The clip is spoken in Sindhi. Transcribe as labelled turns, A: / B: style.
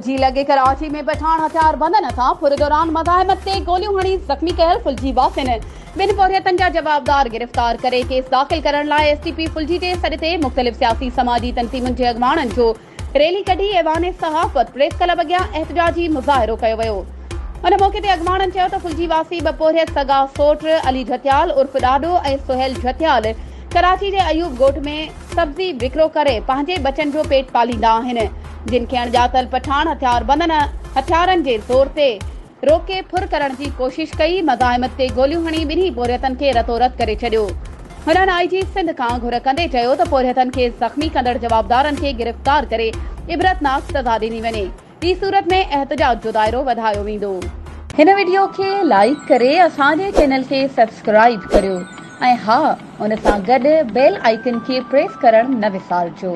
A: ڦلجي لڳي ڪراچي ۾ پٺاڻ هٿياربندن هٿان ڦر دوران مزاحمت تي گوليون هڻي زخمي ڪيل ڦلجي واسين ٻن پورهيتن جا جوابدار گرفتار ڪري ڪيس داخل ڪرڻ لاء ايس ٽي پي ڦلجي جي سڏ تي مختلف سياسي سماجي تنظيمن جي اڳواڻن جو ريلي ڪڍي ايوان صحافت پريس ڪلب اڳيان احتجاجي مظاهرو ڪيو ويو. ان موقعي تي اڳواڻن چيو ته ڦلجي واسي ٻه پورهيت سڳا سوٽ علي جهتيال عرف ڏاڏو ۽ سهيل جهتيال ڪراچي جي ايوب ڳوٺ ۾ سبزي وڪرو ڪري پنهنجي ٻچن جو پيٽ پاليندا آهن، جن کي اڻڄاتل پٺاڻ هٿياربندن هٿيارن جي زور تي روڪي ڦر ڪرڻ جي ڪوشش ڪئي، مزاحمت تي گوليون هڻي ٻنهي پورهيتن کي رتو رت ڪري ڇڏيو. هنن آء جي سنڌ کان گهر ڪندي چيو ته پورهيتن کي زخمي ڪندڙ جوابدارن کي گرفتار ڪري عبرتناڪ سزا ڏني وڃي. ٻي صورت ۾ احتجاج جو دائرو وڌايو ويندو. هن وڊيو کي لائيڪ ڪري اسان جي چينل کي سبسڪرائيب ڪريو ۽ ها ان سان گڏ بيل آئيڪن کي پريس ڪرڻ نه وسارجو.